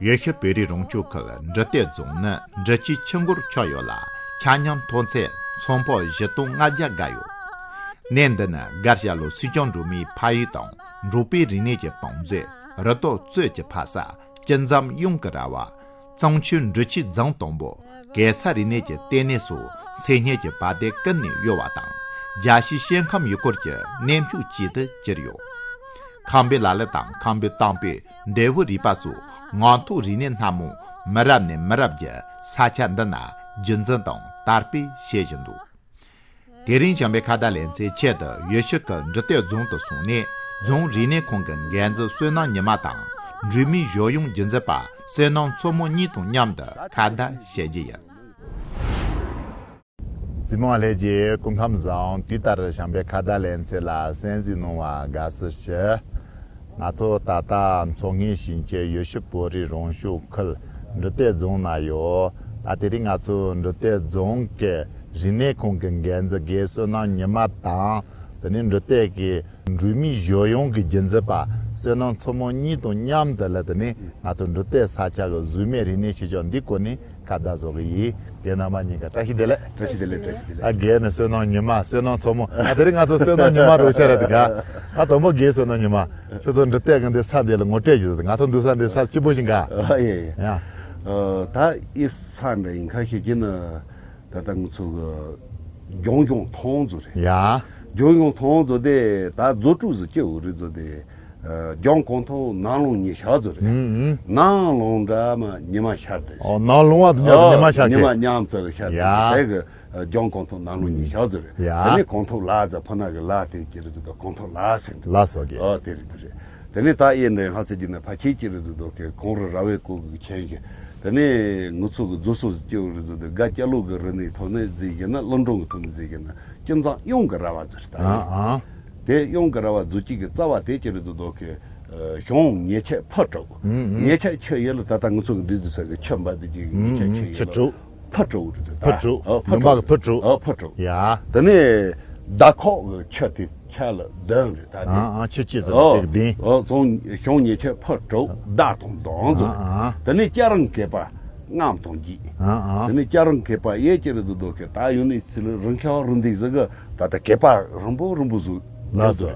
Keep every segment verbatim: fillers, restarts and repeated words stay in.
ཡུལ་ཤུལ་བོད་རིགས་རང་སྐྱོང་ཁུལ་འབྲི་སྟོད་རྫོང་ནི་འབྲི་ཆུའི་ཆུ་མགོར་ཆགས་ཡོད་ལ། ཆ་སྙོམས་མཐོ་ཚད་ཚོད་དཔག་བཞི་སྟོང་ལྔ་བརྒྱ་བརྒལ་ཡོད། གནས་འདི་ནི་སྒར་ཤར་ལྷོ་སུས་ཀྱང་འབྲུག་མིའི་ཕ་ཡུལ་དང་འབྲོག་པའི་རིག་གནས་ཀྱི་བང་མཛོད། རི་དྭགས་གཙོད་ཀྱི་ཕ་ས། སྐྱིད་འཛོམས་གཡང་གི་ར་བ། གཙང་ཆུའི་འབྲི་ཆུའི་རྫོང་དང་པོ། གེ་སར་རིག་གནས་ཀྱི་ལྟེ་གནས་སོགས་མཚན་སྙན་གྱི་བ་དན་ཀུན་ནས་གཡོ་བ་དང་། རྒྱལ་སྤྱིའི་ཞིང་ཁམས་ཡུལ་སྐོར་གྱི་གནས་མཆོག་ཅིག་ཏུ་གྱུར་ཡོད། ཁམས་པའི་ལ་ལུ་དང་ཁམས་པའི་གཏམ་དཔེ། འདས་པོའི་རིག་པ་སོགས་ངང་ཐོག་རིག་གནས་སྣ་མང་མི་རབས་ནས་མི་རབས་ཀྱིས་ས་ཆ་འདི་ན་རྒྱུན་འཛིན་དང་དར་སྤེལ་བྱེད་བཞིན་འདུག་དེ་རིང་བྱམས་པའི་ཁ་བརྡ་ལེ་ཚན་ཆེད་དུ་ཡུལ་ཤུལ་གྱི་འབྲི་སྟོད་རྫོང་དུ་སོང་ནས། རྫོང་རིག་གནས་ཁང་གི་འགན་འཛིན་བསོད་ནམས་ཉི་མ་དང་། འབྲུག་མིའི་གཞོན་གཡོག་རྒྱུན་འཛིན་པ་བསོད་ནམས་མཚོ་མོ་གཉིས་དང་མཉམ་དུ་ཁ་བརྡ་བྱེད་རྒྱུ་ཡིན། གཟིགས་མོ་བ་ལྷན་རྒྱས་སྐུ་ཁམས་བཟང་། དུས་ལྟར་བྱམས་པའི་ཁ་བརྡ་ལེ་ཚན་ལ་གསན་གཟིགས་གནང་བར་དགའ་བསུ་ཞུ། ང་ཚོ་ད་ལྟ་མཚོ་སྔོན་ཞིང་ཆེན་ཡུལ་ཤུལ་བོད་རིགས་རང་སྐྱོང་ཁུལ་འབྲི་སྟོད་རྫོང་ན་ཡོད། ད་དེ་རིང་ང་ཚོ་འབྲི་སྟོད་རྫོང་གི་རིག་གནས་ཁང་གི་འགན་འཛིན་རྒན་བསོད་ནམས་ཉི་མ་དང་། དེ་ནས་འབྲི་སྟོད་ཀྱི་འབྲུག་མིའི་གཞོན་གཡོག་གི་རྒྱུན་འཛིན་པ་བསོད་ནམས་མཚོ་མོ་གཉིས་དང་མཉམ་དུ་ལ། དེ་ནས་ང་ཚོ་འབྲི་སྟོད་ས་ཆ་གི་གཟུགས་མེད་རིག་གནས་ཤུལ་བཞག་འདིའི་སྐོར་ནས་ཁ་བརྡ་བཟོ་གི་ཡིན། རྒན་རྣམ་པ་གཉིས་ཀ་བཀྲ་ཤིས་བདེ་ལེགས། བཀྲ་ཤིས་བདེ་ལེགས། བཀྲ་ཤིས་བདེ་ལེགས། ཨ། རྒན་ནི་བསོད་ནམས་ཉི་མ། བསོད་ནམས་མཚོ་མོ། ཨ། དེ་རིང་ང་ཚོ་བསོད་ནམས་ཉི་མ་རོགས་ཤར་ར་དེ་ག་ཨ། དང་པོ་རྒན་བསོད་ནམས་ཉི་མ། ཁྱོད་ཚོ་འབྲི་སྟོད་གི་འདི་ས་འདི་ལ་ངོ་སྤྲོད་ཞུ། ང་ཚོ་འདུག་ས་འདི་ས་སྐྱིད་པོ་ཞིག་ག་ཨ། ཡེ་ཡེ། ཡ། ཨ། ད་ཨི་ས་འདྲ་ཡིན་ཁ་ཤས་ཀྱི་ན། ད་ལྟ་ང་ཚོ་གི་ལྗོངས་ལྗོངས་ཐོང་ཚོ་རེད། ཡ། ལྗོངས་ལྗོངས་ཐོང་ཚོ་དེ་ད་རྫོ་ཀྲུག་ཟི་ཀྱི་འུ་རི་ཚོ་དེ། ཨ། ལྗོངས་གོང་ཐོག་ནང་ལོང་ཉི་ཤར་ཚོ་རེད། ཨུམ་ཨུམ། ནང་ལོང་འདྲ་མ་ཉི་མ་ཤར་དེ། ཨོ། ནང་ལོང་བ་དུ་ཉག་ཉི་མ་ཤར་ཉི་མ་ཉམས་ཚར་ཤར། ཡ། དེ་གི་ལྗོངས་གོང་ཐོག་ནང་ལོང་ཉི་ཤར་ཚོ་རེད། ཡ། དེ་ནས་གོང་ཐོག་ལ་ཟ་ཕ་ན་གི་ལ་དེ་ཀྱི་རི་ཚོ་དང་གོང་ཐོག་ལ་ཟེར། ལ་སོ་གི། ཨོ། དེ་རེད་དེ་རེད། དེ་ནས་ད་ཨེ་འདྲ་ཧ་ཚ་གྱི་ན་ཕ་ཁྱེད་ཀྱི་རི་ཚོ་དང་གི་གོང་རི་ར་བའི་གོ་གི་ཁྱེད་ཀྱི། དེ་ནས་ང་ཚོ་གི་རྫོ་སོ་ཟི་ཀྱི་འུ་རི་ཚོ་དང་དགའ་སྐྱ་ལོ་གི་རི་ནས་ཐོག་ནས་ཟི་གི་ན་ལོ་འགྲོ་གི་ཐོག་ནས་ཟི་གི་ན། སྐྱིད་འཛོམས་གཡང་གི་ར་བ་ཟེར་ད། ཨ་ཨ། དེ་གཡང་གི་ར་བ་རྫོ་ཀྱི་གི་རྩ་བ་དེ་ཀྱི་རི་ཚོ་དོ་ཀི། ཨ། གཞུང་ཉེ་ཆར་ཕུ་དྲུག་ཨུམ་ཨུམ། ཉེ་ཆར་ཆུ་ཡོད་ལ་ད་ལྟ་ང་ཚོ་གི་འདི་འདི་ས་གི་ཆུ་འབའ་འདི་ཀྱི་ཉེ་ཆར་ཆུ་ཡོད་ལ། ཕུ་དྲུག་ཕུ་དྲུག་རི་ཚོ་ད། ཕུ་དྲུག་ཨོ། ཕུ་ལུང་པ་གི་ཕུ་དྲུག་ཨོ། ཕུ་དྲུག་ཡ། དེ་ནས་ཟླ་ཁོག་གི་ཆུ་དེ། ཆ་ལ་གདོན་རེད་ད་དེ། ཨ་ཨ། ཆུ་སྐྱིད་ཚོ་ཨོ། དེ་གདོན། ཨོ། ཚོང་གཞུང་ཉེ་ཆར་ཕུ་དྲུག་ཟླ་དང་གདོན་ཚོ། ཨ་ཨ། དེ་ནས་སྐྱ་རེངས་གད་པ་རྔམ་དང་བརྒྱད། ཨ་ཨ། དེ་ནས་སྐྱ་རེངས་གད་པ་ཡས་ཀྱི་རི་ཚོ་དོ་ཀི་ད་ཡོད་ནི་ཚི་ལ་རིང་ཤག་རིང་འདི་ཟི་གི་ད་ལྟ་གད་པ་རིང་པོ་རིང་པོ་ཟུག་ལགས་སོ།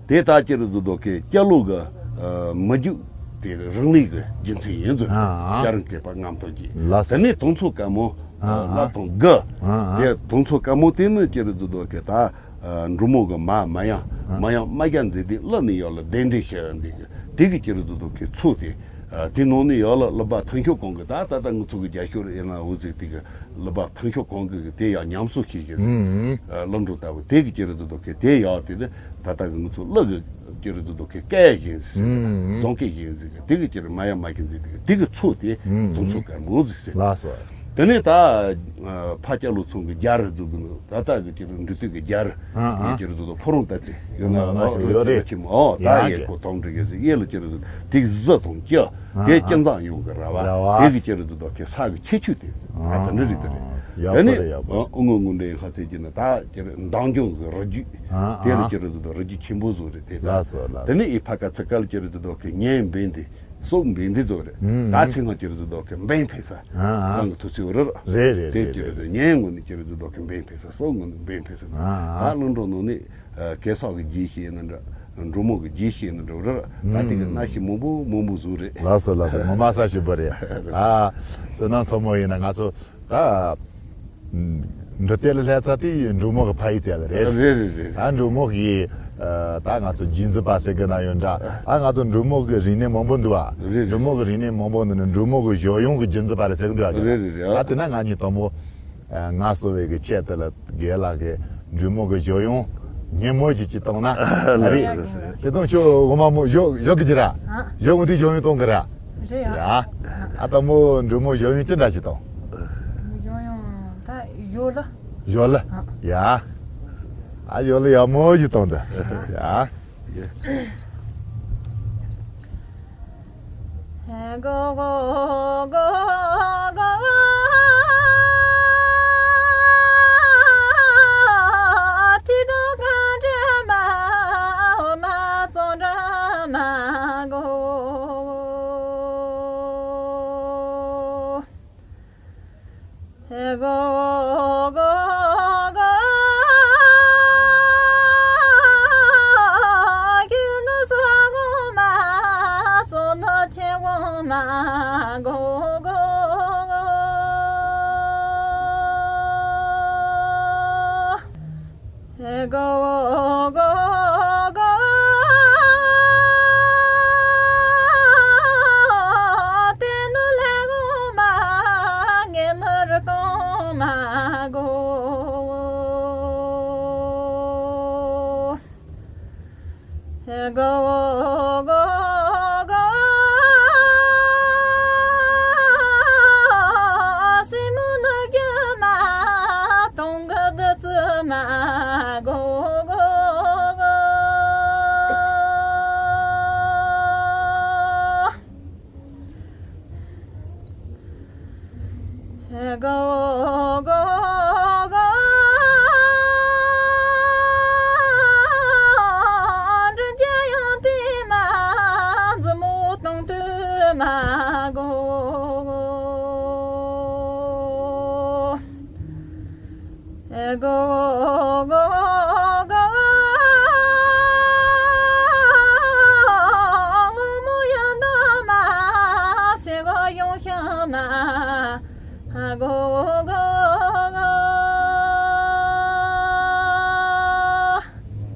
དེ་ད་ཀྱི་རི་ཚོ་དོ་ཀི་སྐྱ་ལོ་གི། ཨ། མི་རྒྱུད་དེ་རིང་ལུགས་ཀྱི་རྒྱུ་མཚན་ཡིན་ཚོ། ཨ་ཨ། སྐྱ་རེངས་གད་པ་རྔམ་དང་བརྒྱད། ལགས་སོ། དེ་ནས་དུང་མཚོ་དཀར་མོ། ཨ་ཨ། ལ་དང་དགུ། ཨ་ཨ། དེ་དུང་མཚོ་དཀར་མོ་དེ་ནི་ཀྱི་རི་ཚོ་དོ་ཀི་ད། ཨ། འབྲུག་མོ་གི་མ་མ་ཡང་། ཨ། མ་ཡང་རྨ་རྒྱལ་མཛེས་ལྡན་གླུ་ནི་ཡོད་ལ་གདན་འདྲེན་ཞེས་འདི་གི་དེ་གི་ཀྱི་རི་ཚོ་དོ་ཀི་ཚོ་དེ། ཨ། དེ་ནང་ནི་ཡོད་ལ་གླུ་པ་ཐང་ཤོ་གོང་གི་ད་ད་ལྟ་ང་ཚོ་གི་རྒྱ་ཤོར་ཨེ་ན་འུ་ཚིག་དེ་གི་གླུ་པ་ཐང་ཤོ་གོང་གི་དེ་ཡང་ཉམས་གསོ་ཞིག་གི། ཨུམ། ཨ། གླུ་འགྲོ་ལྟ་བུ་དེ་གི་ཀྱི་རི་ཚོ་དོ་ཀི་དེ་ཡག་དེ་ནི་ད་ལྟ་གི་ང་ཚོ་གླུ་གི་ཀྱི་རི་ཚོ་དོ་ཀི་སྐད་ཡིན་ཟིག་ཨུམ། རྫོང་སྐད་ཡིན་ཟིག་དེ་གི་ཀྱི་རི་མ་ཡང་མ་གི་འཛིན་དེ་གི་དེ་གི་ཚོ་དེ། ཨུམ། དུང་མཚོ་དཀར་མོ་ཟིག་ཟེར། ལགས་སོ། དེ་ནས་ད། ཨ། ཕ་སྐྱ་ལོ་ཚང་གི་རྒྱ་རི་འཛུགས་གི་འདུག་ད་ལྟ་གི་ཀྱི་རི་འབྲི་སྟོད་ཀྱི་རྒྱ་རི། ཨ་ཨ། ཀྱི་རི་འཛུགས་དང་ཕོ་རོང་ལྟ་ཚེ་ཡོད་ན། ཨ་ཨ། ཡོད་རེད། ཆེན་མོ་ཨོ་ད་ཡ་ཡེ་གི་གོ་ཐོང་འབྲི་གི་ཟིག་ཡེ་ལ་ཀྱི་རི་འཛུགས་དེ་གི་བཟི་དང་སྐྱ། ཨ་དེ་ཨ། སྐྱིད་འཛོམས་གཡང་གི་ར་བ། ར་བ། དེ་གི་ཀྱི་རི་འཛུགས་དང་ཀྱི་ས་གི་ཁྱད་ཆོས་དེ། ཨ་ཨ། ད་འདྲ་རེད་ད་རེད། ཡག་དེ་ནས་པོ་རེད་ཡག་པོ། ཨ་ཨུ་ངོ་ངུ་འདྲེ་ཡིན་ཧ་ཚེ་ཀྱི་ན་ད་ཀྱི་རི་མདང་རྒྱང་གི་རི་རྒྱུད། ཨ་དེ་ལ་ཨ། ཀྱི་རི་འཛུགས་དང་རི་རྒྱུད་ཆེན་པོ་བཟོ་རེད་དེ་ད། ལགས་སོ་ལགས་སོ། དེ་ནས་ཨི་ཕ་ཀ་ཚི་ཀ་ལ་ཀྱི་རི་འཛུགས་དང་ཀྱི་ཉན་འབེན་དེ། སྲོག་འབེན་འདི་ཚོ་རེད། ཨུམ། ད་ཚེ་སྔ་ཀྱི་རི་ཚོ་དོ་ཀི་འབེན་ཕེ་ས། ཨ་ཨ། རང་གི་ཐུགས་ཚེ་རི། རེད་རེད། དེ་ཀྱི་རི་ཚོ་ཉན་ངོ་ནི་ཀྱི་རི་ཚོ་དོ་ཀི་འབེན་ཕེ་ས། སྲོག་ངོ་ནི་འབེན་ཕེ་ས། ཨ་ཨ། ད་ལོ་འགྲོ་ནོ་ནི། ཨ། གེ་སོག་གི་རྗེས་ཤེས་ནི་འདྲ། འབྲུག་མོ་གི་རྗེས་ཤེས་ནི་འདྲ་རེད། ད་དེ་གི་ཨུམ། གནའ་ཤུལ་མང་པོ་མང་པོ་བཟོ་རེད། ལགས་སོ་ལགས་སོ། ངོ་མ་ས་ཞིབ་པོ་རེད། ཨ། བསོད་ནམས་མཚོ་མོ་ཡིན་ན་ང་ཚོ། ད། འབྲི་སྟོད་ལ་སླེབས་ཚར་དུས་འབྲུག་མོ་གི་ཕ་ཡུལ་དེ་ལ་རེད། རེད་རེད་རེད། ད་འབྲུག་མོ་གི། ཨ། ད་ང་ཚོ་རྒྱུན་འཛིན་པ་ཟེར་གི་ན་ཡོད་འདྲ། ཨ། ང་ཚོ་འབྲུག་མོ་གི་རིག་གནས་མང་པོ་འདུག་ཨ། རེད་རེད། འབྲུག་མོ་གི་རིག་གནས་མང་པོ་འདུག་ནི་འབྲུག་མོ་གི་གཞོན་གཡོག་གི་རྒྱུན་འཛིན་པ་རེད་ཟེར་གི་འདུག་ཨ། རེད་རེད་རེད། ཨ། ད་དེ་ན་ང་གཉིས་དང་པོ། ཨ། ང་གསོ་བའི་གི་ཆེད་དུ་ལ་རྒན་ལགས་ཀྱི་འབྲུག་མོ་གི་གཞོན་གཡོག་སྙན་མོ་ཞིག་ཅིག་བཏང་ན་ཨ་རེད། ལགས་སོ་ལགས་སོ། ཁྱེད་དང་ཁྱོད་འོ་མ་མོ་གཞོན་གཞོན་གི་ཅི་ར། ཨ། གཞོན་འོ་དེ་གཞོན་གཡོག་གཏོང་གི་ར། རེད་ཡ། ཡ། ཨ་ད་མོ་འབྲུག་མོ་གཞོན་གཡོག་ཅི་འདྲ་ཞིག་བཏང་། གཞོན་གཡོག་ད་གཞོན་ལ། གཞོན་ལ། ཨ། ཡ། ཨ་གཞོན་ལ་ཡག་མོ་ཞིག་བཏང་འདི། ཡ།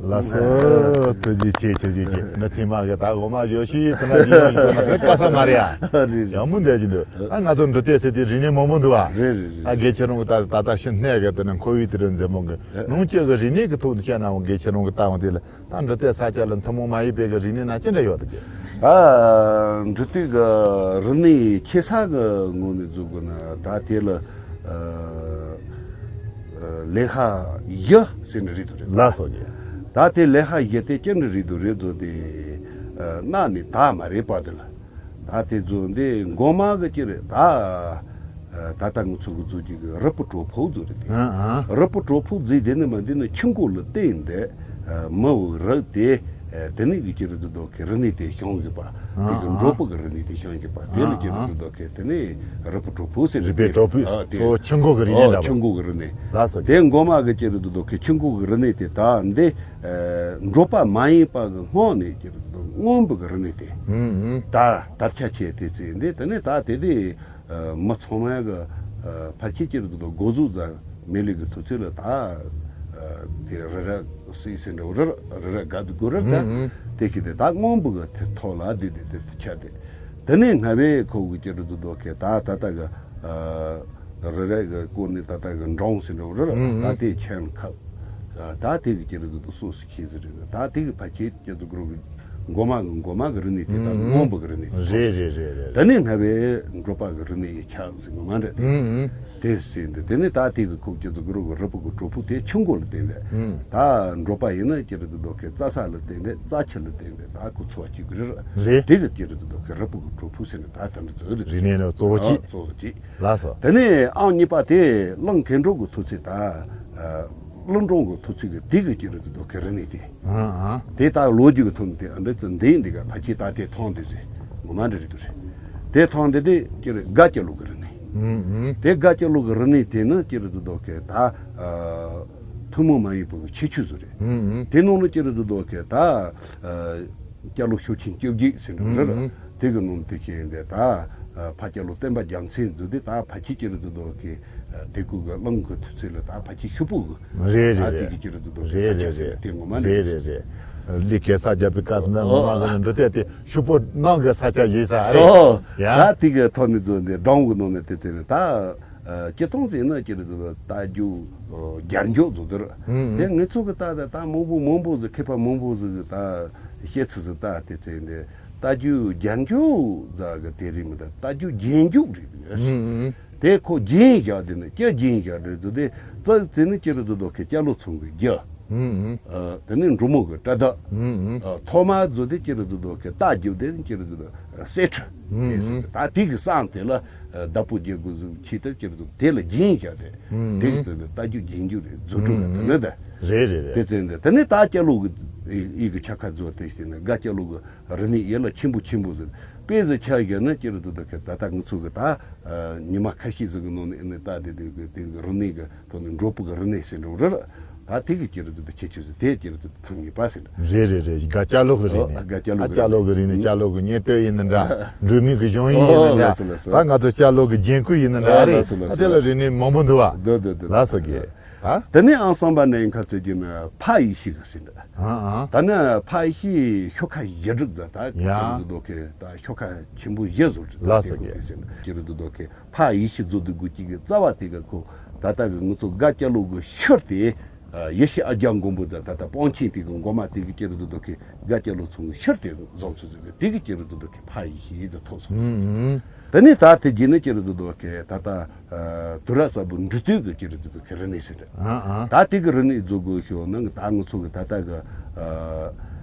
ལགས་སོ། ཐུགས་རྗེ་ཆེ། ཐུགས་རྗེ་ཆེ། འདི་ཐེངས་མ་གི་ད་འོ་མ་བཞོ་ཤི་ཟེར་ན་བཞི་ཡོང་ཞིག་ན་གི་དཀའ་ས་མ་རེད་ཡ། རེད་རེད། ཡག་མོ་འདས་ཀྱི་འདུག་ཨ་ང་ཚོ་འབྲི་དེ་ཟེར་དེ་རིག་གནས་མང་པོ་འདུག་བ། རེད་རེད་རེད། ད་དགེ་ཆེ་རང་གི་ད་ད་ལྟ་ཤི་གནས་གི་དེ་ནས་ཁོ་བོའི་དེ་རུ་མཛེས་མོ་གི་ནང་སྐྱེས་གི་རིག་གནས་གི་ཐོག་ཏུ་བཤད་ན་འོ་དགེ་ཆེ་རང་གི་ལྟ་བ་དེ་ལ། ད་འབྲི་དེ་ས་ཆ་ལ་ཐུན་མོང་མ་ཡིན་པའི་གི་རིག་གནས་ན་ཅི་འདྲ་ཡོད་དེ། ཨ། འབྲི་དེ་གི་རིག་གནས་ཁྱད་ས་གི་ངོས་ནས་བཟོ་དགོས་ན་ད་དེ་ལ་ཨ། ལེ་ཤ་བཞི་ཟེར་ནི་རེད་དོ་རེད། ལགས་སོ་རྒྱལ། ད་དེ་ལེ་ཤ་བཞི་དེ་ཅི་འདྲ་རེད་དོ་རེད་བཟོ་དེ་ཨ། གནའ་ནས་ད་མ་རེད་པ་དེ་ལ། ད་དེ་ཚོ་འདི་མགོ་མ་གི་ཅི་རེད་ད། ད་ལྟ་ང་ཚོ་གི་བཟོ་རྒྱུ་གི་རི་སྤུ་གྲོག་ཕུག་བཟོ་རེད་དེ། ཨ་ཨ། རི་སྤུ་གྲོག་ཕུག་བཟོས་དེ་ནི་མ་འདི་ནི་ཆུ་མགོ་ལ་བརྟེན་ཏེ། མི་བོ་རི་དེ། དེ་ནི་གི་ཅི་རེད་ཚོ་དོ་གི་རི་ནི་དེ་བྱུང་གི་པ། ཨ་དེ་གི་ཨ། འབྲོག་པ་གི་རི་ནི་དེ་བྱུང་གི་པ། དེ་ལ་ཨ་ཅི་རེད་ཨ། ཚོ་དོ་གི་དེ་ནི་རི་སྤུ་གྲོག་ཕུག་ཟེར་རི་རེད་པའི་དེ། གྲོག་ཕུག་ཨ་དེ་གཙོ་བོ་ཆུ་མགོ་གི་རི་ནི་ཨོ་འདྲ་ཆུ་བོ། མགོ་གི་རི་ནི། ལགས་སོ། དེ་མགོ་མ་གི་ཅི་རེད་ཚོ་དོ་གི་ཆུ་མགོ་གི་རི་ནི་དེ་ད་འདི། འབྲོག་པ་མ་ཡིན་པ་གི་སྔོན་ནས་ཀྱི་རི་དོ་སྔོན་པོ་གི་རི་ནི་དེ། ཨུམ་ཨུམ། ད་དར་ཁྱབ་ཆེ་དེ་ཚེ་འདི་དེ་ནས་ད་དེ་དེ་མི་ཚང་མ་གི་ཕལ་ཆེར་ཀྱི་རི་དོ་འགོ་བཟོ་ཛ་མེ་ལི་གི་དུས་ཚོད་ལ་ད་དེ་རི་ར་སི་སི་འདྲ་རི་ར་རི་ར་ག་དུ་གོ་ར་ད་ཨུམ་ཨུམ། དེ་ཁྱི་དེ་ད་སྔོན་པོ་གི་དེ་ཐོག་ལ་དེ་དེ་དེ་ཆ་དེ་དེ་ནས་སྔ་བའི་ཁོ་གི་ཀྱི་རི་དོ་དོ་གི་ད་ད་ད་གི་རི་རས་ཀྱི་སྐོར་ནས་ད་ལྟ་གི་འབྲོང་ཟེར་འགྲོ་རེད། ཨུམ། ད་དེ་ཆེན་ཁབ། ད་དེ་གི་ཀྱི་རི་དུ་སོ་སོ་ཁྱེད་ཟེར་རེད། ད་དེ་གི་ཕ་ཁྱེད་ཀྱི་དུ་གུ་རུ་གི་མགོ་མ་གི་མགོ་མ་གི་རི་ནས་དེ་ད་ཨུམ། སྔོན་པོ་གི་རི་ནས་རེད་རེད་རེད་རེད། ད་ནི་སྔ་བའི་འབྲོག་པ་གི་རི་ནས་ཡི་ཆགས་ཟེར་མགོ་མ་རེད། ཨུམ། དེ་ཟེར་འདི་དེ་ནི་ད་དེ་གི་ཁུག་ཀྱི་དུ་གུ་རུ་གི་རི་པོ་གི་གྲོ་ཕུག་དེ་ཆུ་མགོ་ལ་བརྟེན་པས། ཨུམ། ད་འབྲོག་པ་ཡིན་ན་ཀྱི་རི་དུ་དོ་གི་རྩྭ་ས་ལ་བརྟེན་པས། རྩྭ་ཆུ་ལ་བརྟེན་པས། ད་ཁོ་འཚོ་བ་སྐྱེལ་གི་རེད། རེད། དེ་གི་ཀྱི་རི་དུ་དོ་གི་རི་པོ་གི་གྲོ་ཕུག་ཟེར་ནི་ད་ད་འདི་ཚོ་རེད། རིག་གནས་ནི་གཙོ་བོ་གཅིག་ཨ་གཙོ་བོ་གཅིག་ལགས་སོ། དེ་ནས་ཨང་གཉིས་པ་དེ་གླང་གེ་འགྲོ་གི་ཐུག་ཚེ་ད། ཨ། གླང་འགྲོ་གི་ཐུག་ཚེ་གི་དེ་གི་ཀྱི་རི་དུ་དོ་གི་རི་ནས་དེ། ཨ་ཨ། དེ་ད་ལོ་རྒྱུས་གི་ཐོག་ནས་དེ་ཨ་འདྲ་ཚོ་འདི་འདི་ག་ཕ་ཁྱི་ད་དེ་མཐོང་དེ་ཟེར། ངོ་མ་འདྲ་རེད་དུ་རེད། དེ་མཐོང་དེ་དེ་ཀྱི་རི་དགའ་སྐྱ་ལུག་གི་རི་ནས། ཨུམ་ཨུམ། དེ་དགའ་སྐྱ་ལུག་གི་རི་ནས་དེ་ནི་ཀྱི་རི་དུ་དོ་གི་ད། ཨ། ཐུན་མོང་མ་ཡིན་པའི་ཁྱད་ཆོས་ཚོ་རེད། ཨུམ་ཨུམ། དེ་ནང་ལ་ཀྱི་རི་དུ་དོ་གི་ད། ཨ། སྐྱ་ལོ་ཤོ་ཆེན་བཅོ་བརྒྱད་ཟེར་འགྲོ་རེད། ཨུམ། དེ་གི་ནང་དུ་ཁྱེད་འདི་ད་ཕ་སྐྱ་ལོ་སྟོན་པ་རྒྱལ་མཚན་མཛོད་དེ་ད་ཕ་ཁྱི་ཀྱི་རི་དུ་དོ་གི་དེ་ཀུ་གི་གླང་གི་དུས་ཚོད་ལ་ད་ཕ་ཁྱི་ཤུ་པོ་གི་རེད་རེད་ད་དེ་རེད། གི་ཀྱི་རི་དུ་དོ་གི་རེད་ས་ཆ་རེད་ཟེར་རེད། དེ་ངོ་མ་རེད་རེད་རེད་རེད། ལི་གེ་ས་རྒྱབ་པའི་སྐབས་སུ་ནས་ངོ་མ་ཟེར་ནས་འདི་ལྟས་དེ་ཤུ་པོ་ནང་གི་ས་ཆ་ཡིན་ས་རེད། ཨོ། ཡ། ད་དེ་གི་ཐོག་ནས་མཛོད་འདི་སྦྲང་གི་ནང་ནས་དེ་ཚེ་ནས་ད། སྤྱི་སྟངས་ཟེར་ན་ཅི་རེད་ཟེར་ན་རྟ་རྒྱུག་རྒྱལ་འཇོག་བཟོ་དོར། ཨུམ། དེ་ངེད་ཚོ་གི་ད་ད་ད་མང་པོ་མང་པོ་ཟིག་མཁས་པ་མང་པོ་ཟིག་གི་ད་བཤད་ཚུལ་ཟིག་ད་དེ་ཚེ་འདི་རྟ་རྒྱུག་རྒྱལ་འཇོག་ཟ་གི་དེ་རིགས་མི་ད་རྟ་རྒྱུག་རྒྱལ་འཇོག་རིགས་རེད། ཨུམ། དེ་ཁོ་རྒྱན་བཞག་དེ་ནི་ཅི་རྒྱན་བཞག་རེད་ཟེར་དེ་རྩ་ཚེ་ནི་ཅི་རེད་ཟེར་དོ་ཁེ་སྐྱ་ལོ་ཚང་གི་རྒྱུ། ཨུམ། དེ་ནི་འབྲུ་མོ་གི་སྐྲ་དག་ཨུམ། ཐོག་མ་ཟོ་དེ་ཅི་རེད་ཟེར་དོ་ཁེ་རྟ་རྒྱུག་དེ་ནི་ཅི་རེད་ཟེར་དོ། གསེར་ཁྲི། ཨུམ། དེ་ཟེར་ཏེ་ད་དེ་གི་སང་དེ་ལ་བདག་པོ་རྒྱལ་དགོས་ཟིག་ཆེད་དུ་ཅི་རེད་ཟེར་དེ་ལ་རྒྱན་བཞག་སྟེ། ཨུམ། དེ་གི་ཚེ་ལ་རྟ་རྒྱུག་རྒྱན་རྒྱུག་རེད་རྫུ་འཕྲུལ་ག་དེ་ནི་ད། རེད་རེད་རེད། དེ་ཚེ་འདི་དེ་ནི་ད་སྐྱ་ལོ་གི་ཡི་གི་ཆ་ཁ་བཟོ་དེ་ཞེ་ན་དགའ་སྐྱ་ལོ་གི་རི་ནི་ཡེ་ལ་ཆེན་པོ་ཆེན་པོ་ཟིག་དཔེ་ཟིག་ཆ་བཞག་ན་ཅི་རེད་འདུག་ཟེར་གི་ད་ལྟ་ང་ཚོ་གི་ད་ཉི་མ་ཁ་ཤས་ཟིག་གི་ནང་ནས་ཨ་ནི་ད་དེ་དེ་གི་དེ་གི་རིག་གནས་གི་ཐོག་ནས་འབྲོག་པ་གི་རིག་གནས་ཟེར་འགྲོ་རེད། ད་དེ་གི་ཅི་རེད་འདུག་ཁྱད་ཆོས་ཟིག་དེ་ཅི་རེད་འདུག་ཐང་ངེས་པ་ཟེར་འདྲ། རེད་རེད་རེད། ག་སྐྱ་ལོ་གི་རིག་གནས། ཨོ་ག་སྐྱ་ལོ་ཨ་གི་སྐྱ་ལོ་གི་རིག་གནས། སྐྱ་ལོ་གི་གཉེན་སྟོད་ཡིན་ན་འདྲ། འབྲུག་མི་གི་གཞུང་ཡིན་ཡིན་ན་འདྲ། ཨོ་ལགས་སོ་ལགས་སོ། ད་ང་ཚོ་སྐྱ་ལོ་གི་རྒྱན་སྐུ་ཡིན་ན་འདྲ་ཨ་རེད། ལགས་སོ་ལགས་ཨ་སོ། དེ་ལ་རིག་གནས་མང་པོ་འདུག་བ། འདུག་འདུག་འདུག་ལགས་སོ་གི། ཨ། དེ་ནས་ཨང་གསུམ་པ་ནས་ཡིན་ཁ་ཚེ་གྱི་ནི་ཕ་ཡེ་ཤེས་གི་ཟེར་འདྲ། ཨ་ཨ། ད་ནི་ཕ་ཡེ་ཤེས་ཤོ་ཁ་བཞི་སྒྲིག་ཟ་ད་ཡ། ཀྱི་རེད་འདུག་གི་ད་ཤོ་ཁ་ཆེན་པོ་བཞི་བཟོ་རྒྱུ་ལགས་སོ་དེ་གི་གི་ཟེར་འདྲ། ཀྱི་རེད་འདུག་གི་ཕ་ཡེ་ཤེས་བཟོ་འདུག་དགོས་ཀྱི་གི་རྩ་བ་དེ་གི་ཁོ་ད་ལྟ་གི་ང་ཚོ་ག་སྐྱ་ལོ་གི་ཤུལ་དེ། ཡེ་ཤེས་ཨ་རྒྱ་མགོན་པོ་ཟ་ད་ལྟ་པང་ཆེན་དེ་གི་མགོ་མ་དེ་གི་ཀྱི་རེད་འདུག་གི་ག་སྐྱ་ལོ་ཚོ་གི་ཤུལ་དེ་བཟོ་ཚུལ་ཟིག་གི་དེ་གི་ཀྱི་རེད་འདུག་གི་ཕ་ཡེ་ཤེས་ཟ་ཐོག་སོང་ཟིག་ཟིག་དེ་ནས་ད་དེ་རྗེས་ནས་ཀྱི་རེད་འདུག་གི་ད་ལྟ། དུ་ར་ས་བུ་འབྲི་སྟོད་ཀྱི་ཀྱི་རེད་འདུག་གི་རིག་གནས་ཟེར་འདྲ། ཨ་ཨ། ད་དེ་གི་རིག་གནས་བཟོ་དགོས་ཤོག་ན་ད་ང་ཚོ་གི་ད་ལྟ་གི་ཨ།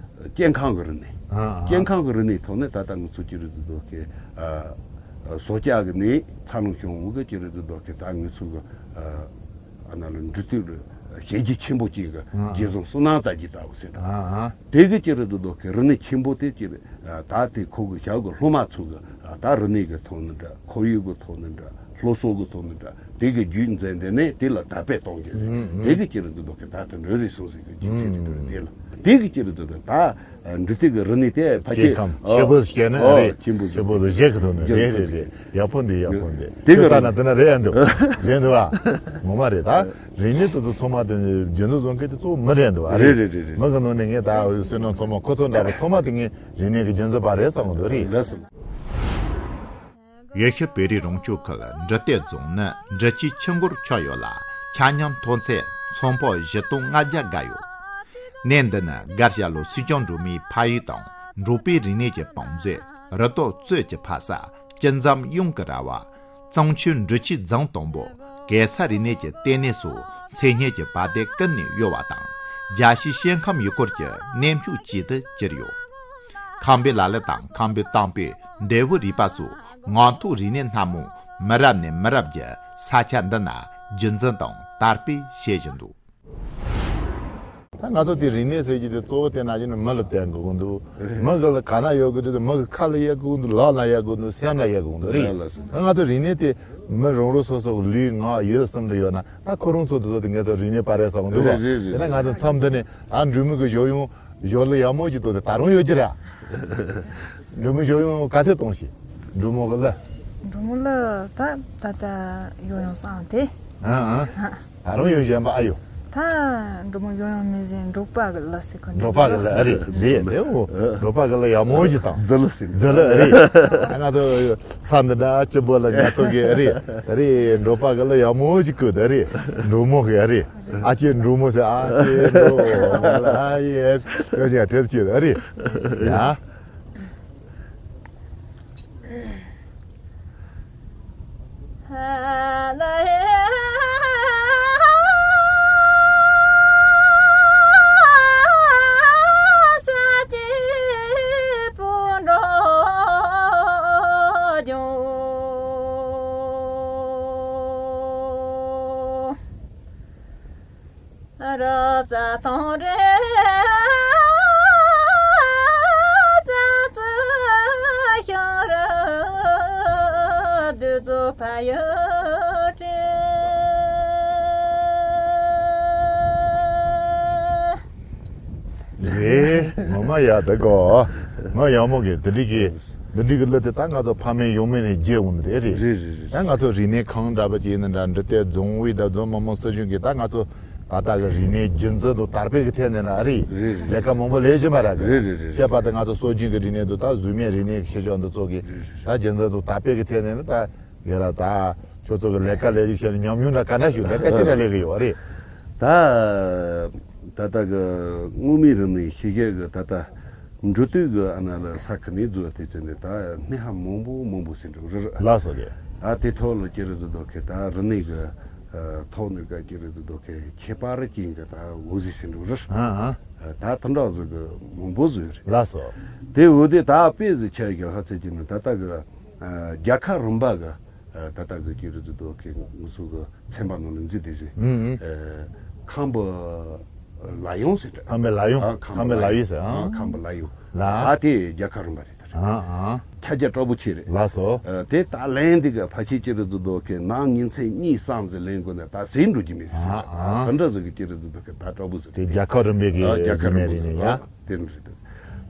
སྐྱེ་ཁམས་ཀྱི་རིག་གནས། ཨ་ཨ། སྐྱེ་ཁམས་ཀྱི་རིག་གནས་ཐོག་ནས་ད་ལྟ་ང་ཚོ་ཀྱི་རེད་འདུག་གི་ཨ། སྲོག་ཆགས་ཀྱི་ནས་འཚར་ལོངས་བྱུང་བ་གི་ཀྱི་རེད་འདུག་གི་ད་ང་ཚོ་གི་ཨ། ཨ་ན་ལ་འབྲི་སྟོད་ལ་ཞལ་གྱི་ཆེན་པོ་ཅིག་གི་ཨ་ཨ། རྗེ་བཙུན་བསོད་ནམས་དར་རྒྱས་ལྟ་བུ་ཟེར་འདྲ། ཨ་ཨ། དེ་གི་ཀྱི་རེད་འདུག་གི་རིག་གནས་ཆེན་པོ་དེ་ཀྱི་རེད། ད་དེ་ཁོ་གི་ཞབས་གི་སློབ་མ་ཚོ་གི་ད་རིག་གནས་གི་ཐོག་ནས་འདྲ། ཁོར་ཡུག་གི་ཐོག་ནས་འདྲ། སློབ་གསོ་གི་ཐོག་ནས་འདྲ། དེ་གི་རྒྱུད་འཛིན་དེ་ནས་དེ་ལ་དར་སྤེལ་གཏོང་རྒྱུ་ཟེར། ཨུམ་ཨུམ། དེ་གི་ཀྱི་རེད་འདུག་གི་ད་དེ་འགྲོ་རེས་སོང་ཟེར་གི་རྒྱུ་མཚན་དེ་འགྲོ་རེས་དེ་ལ་དེ་གི་ཀྱི་རེད་འདུག་ད་འབྲི་སྟོད་གི་རིག་གནས་དེ་ཕ་སྐྱེ་གི་ཁམས་ཨོ་ཆེ་བོ་ཟེར་ན་ཨོ་རེད། ཆེན་པོ་ཆེ་བོ་ཟེར་བཞེས་གི་ཐོག་ནས་རེད་རེད་རེད། ཡག་པོ་འདི་ཡག་པོ་འདི། དེ་གི་ལྟ་ན་དེ་ན་རེད་འདུག་རེད་འདུག་བ། ངོ་མ་རེད་ད། རིག་གནས་དེ་ཚོ་ཚང་མ་དེ་རྒྱུན་འཛིན་བཟོ་མཁན་དེ་གཙོ་བོ་མི་རེད་འདུག་བ། རེད་རེད་རེད་རེད། མི་གི་ནང་ནས་ངས་ད་བསོད་ནམས་ཚང་མ་ཁོ་ཚོ་འདྲ་པོ་ཚང་མ་དེ་ངས་རིག་གནས་ཀྱི་རྒྱུན་འཛིན་པ་རེད་བསམ་གི་འདུག་རེད། ལགས་སོ། ཡེ་ཤུ་བོད་རིགས་རང་སྐྱོང་ཁུལ་འབྲི་སྟོད་རྫོང་ནི་འབྲི་ཆུའི་ཆུ་མགོར་ཆགས་ཡོད་ལ། ཆ་སྙོམས་མཐོ་ཚད་ཚོད་དཔག་བཞི་སྟོང་ལྔ་བརྒྱ་བརྒལ་ཡོད། གནས་འདི་ནི་སྒར་ཤ་ལོ་སུས་ཀྱང་འགྲོ་མིའི་ཕ་ཡུལ་དང་འབྲོག་པའི་རིག་གནས་ཀྱི་བང་མཛོད་རི་དྭགས་གཙོད་ཀྱི་ཕ་ས་སྐྱིད་འཛོམས་གཡང་གི་ར་བ། གཙང་ཆུ་འབྲི་ཆུའི་རྫོང་དང་པོ། གེ་སར་རིག་གནས་ཀྱི་ལྟེ་གནས་སོགས་མཚན་སྙན་གྱི་བ་དན་ཀུན་ནས་གཡོ་བ་དང་། རྒྱལ་སྤྱིའི་ཞིང་ཁམས་ཡུལ་སྐོར་གྱི་གནས་མཆོག་ཅིག་ཏུ་གྱུར་ཡོད། ཁམས་པའི་ལ་ལུ་དང་ཁམས་པའི་གཏམ་དཔེ། འདས་པོའི་རིག་པ་སོགས་ངག་ཐོག་རིག་གནས་སྣ་མང་མི་རབས་ནས་མི་རབས་ཀྱི་ས་ཆ་འདི་ན་རྒྱུན་འཛིན་དང་དར་སྤེལ་བྱེད་བཞིན་འདུག་ད་ང་ཚོ་དེ་རིག་གནས་ཟེར་གྱི་དེ་གཙོ་བོ་དེ་ན་གྱི་ནི་མི་ལ་བརྟེན་དགོས་ཀྱི་འདུག་མི་གི་ལ་ག་ན་ཡོད་གི་འདུག་མི་གི་ཁ་ལ་ཡོད་གི་འདུག་ལག་ན་ཡོད་གི་འདུག་སེམས་ན་ཡོད་གི་འདུག་རེད། ལགས་ལགས་སོ། ད་ང་ཚོ་རིག་གནས་དེ་མི་རང་རང་སོ་སོ་གི་ལུས་ངག་ཡིད་གསུམ་དུ་ཡོད་ན་ད་ཁོ་རང་ཚོ་དེ་ཚོ་དེ་ངེད་ཚོ་རིག་གནས་པ་རེད་བསམ་གི་འདུག་རེད་རེད་རེད། དེ་ན་ང་ཚོ་མཚམས་འདི་ནས་ད་འབྲུག་མི་གི་ཞོ་ཡོང་ཞོ་ལ་ཡག་མོ་ཅིག་བཏོན་ཏེ་ད་རུང་ཡོད་ཀྱི་རེད། འབྲུག་མི་ཞོ་ཡོང་ག་ཚད་གཏོང་ཤིག་འབྲུག་མོ་གི་ལ། འབྲུག་མོ་ལ་ད་ད་ད་ཡོང་ཡོང་བསམ་དེ། ཨ་ཨ། ད་རུང་ཡོད་གཞན་པ་ཨ་ཡོད། ད་འབྲུག་མོ་ཡོང་ཡོང་མི་ཟིན་འབྲོག་པ་གི་ལ་ཟེར་གི་འབྲོག་པ་གི་ལ་ཨ་རེད་རེད་དེ་འོ་འབྲོག་པ་གི་ལ་ཡག་མོ་ཞིག་དང་རྫི་ལ་ཟེར་རྫི་ལ་ཨ་རེད། ང་ཚོ་ས་འདི་འདྲ་སྐྱིད་པོ་ལ་ང་ཚོ་གི་ཨ་རེད་ཨ་རེད་འབྲོག་པ་གི་ལ་ཡག་མོ་ཞིག་བསྐུར་ད་ཨ་རེད། འབྲུག་མོ་གི་ཨ་རེད་ཨ་ཅེ་འབྲུག་མོ་ཟེར་ཨ་ཅེ་འབྲུག་ཨ་ཡེ་ཡོད་ཞིག་དེ་ཅེ་ཨ་རེད་ཡ། ར་ཙ་ཐང་རེ་ཙ་ཙི་ཤང་ར་བདུད་རྩི་ཕ་ཡུལ་དྲན། རེད། ངོ་མ་ཡག་འདུག་གོ་ང་ཡག་མོ་གི་འདི་འདྲི་གི་འདི་འདྲི་གི་ལ་དེ་ད་ང་ཚོ་ཕ་མེས་ཡུལ་མེས་ནས་རྒྱས་འོང་ནི་རེད་རེད། རེད་རེད་རེད། ད་ང་ཚོ་རིག་གནས་ཁང་འདྲ་པོ་ཅིག་ཡིན་ན་འདྲ་འབྲི་སྟོད་རྫོང་དབུས་དང་རྫོང་མི་དམངས་སྲིད་གཞུང་གིས་ད་ང་ཚོ་ད་ལྟ་གི་རིག་གནས་རྒྱུན་འཛིན་དང་དར་སྤེལ་གི་ཐད་ནས་ན་རེད། རེད་རེད། ལས་ཀ་མང་པོ་ལས་བཞིན་པ་ར་གི་རེད་རེད་རེད། བཤད་པ་དང་ང་ཚོ་སྲོལ་རྒྱུན་གི་རིག་གནས་དང་ད་གཟུགས་མེད་རིག་གནས་ཀྱི་ཤེས་བྱ་འདི་ཚོ་གི་རེད་རེད། ད་རྒྱུན་འཛིན་དང་དར་སྤེལ་གི་ཐད་ནས་ནི་ད་དགེ་ལ་ད་ཁྱོད་ཚོ་གི་ལས་ཀ་ལས་ཞིག་བྱས་ནས་ཉམས་མྱོང་འདྲ་ག་འདྲ་ཞིག་ལས་ཀ་ཅི་འདྲ་ལས་གི་ཡོད་རེད། ད་ད་ལྟ་གི་དངོས་མེད་རིག་གནས་ཤེས་བྱ་གི་ད་ལྟ་འབྲི་སྟོད་གི་ཨ་ན་ལ་ས་ཁུལ་ནས་འཛུལ་བ་དེ་ཚོ་ནས་ད་སྣེ་ཧ་མང་པོ་མང་པོ་ཟིན་འགྲོ་རེད། ལགས་སོ་རེད། ད་དེ་ཐོག་ལ་ཅི་རེད་ཟེར་དོ་ཁེ་ད་རིག་གནས་གི་ཐོག་ནས་ག་ཅི་རེད་ཟེར་དོ་ཁེ་ཁྱད་པར་ཅན་གི་ད་འོ་ཟི་ཟིན་འགྲོ་རེད། ཨ་ཨ། ད་དེ་འདྲ་ཟིག་གི་མང་པོ་ཟིག་ཡོད་རེད། ལགས་སོ། དེ་འོ་དེ་ད་དཔེ་ཟིག་ཆ་གི་ཧ་ཚེ་ཅི་ནི་ད་ལྟ་གི་རྒྱལ་ཁབ་རིམ་པ་གི་ད་ལྟ་གི་ཅི་རེད་ཟེར་དོ་ཁེ་ང་ཚོ་གི་ཚན་པ་ནང་ལ་འཛུལ་བསྡད་ཟིན། ཨུ་ཨུ། ཁམས་པའི་ལ་ཡོང་ཟེར་འདྲ། ཁམས་པའི་ལ་ཡོང་། ཨ་ཁམས་པའི་ལ་ཡོང་ཟེར། ཨ་ཨ། ཁམས་པའི་ལ་ཡོང་། ལ། ད་དེ་རྒྱལ་ཁབ་རིམ་པ་རེད་ད། ཨ་ཨ། ཆ་ ཨ་རྒྱ་དྲག་པོ་ཆེ་རེད། ལགས་སོ། ཨ། དེ་ད་ལན་འདི་ག་ཕལ་ཆེར་ཅི་རེད་འདུག་གི་ནང་ཉིན་མཚན་གཉིས་གསུམ་ཙམ་ལེན་དགོས་ན་ད་ཟིན་འགྲོ་གི་མེད་ཟེར། ཨ་ཨ། དེ་འདྲ་ཟིག་གི་ཅི་རེད་འདུག་གི་ད་དྲག་པོ་ཟིག་དེ་རེད། རྒྱལ་ཁབ་རིམ་པའི་གི། ཨ། རྒྱལ་ཁབ་རིམ་པ་གི་ནས་ཡ། དེ་འདྲ་རེད།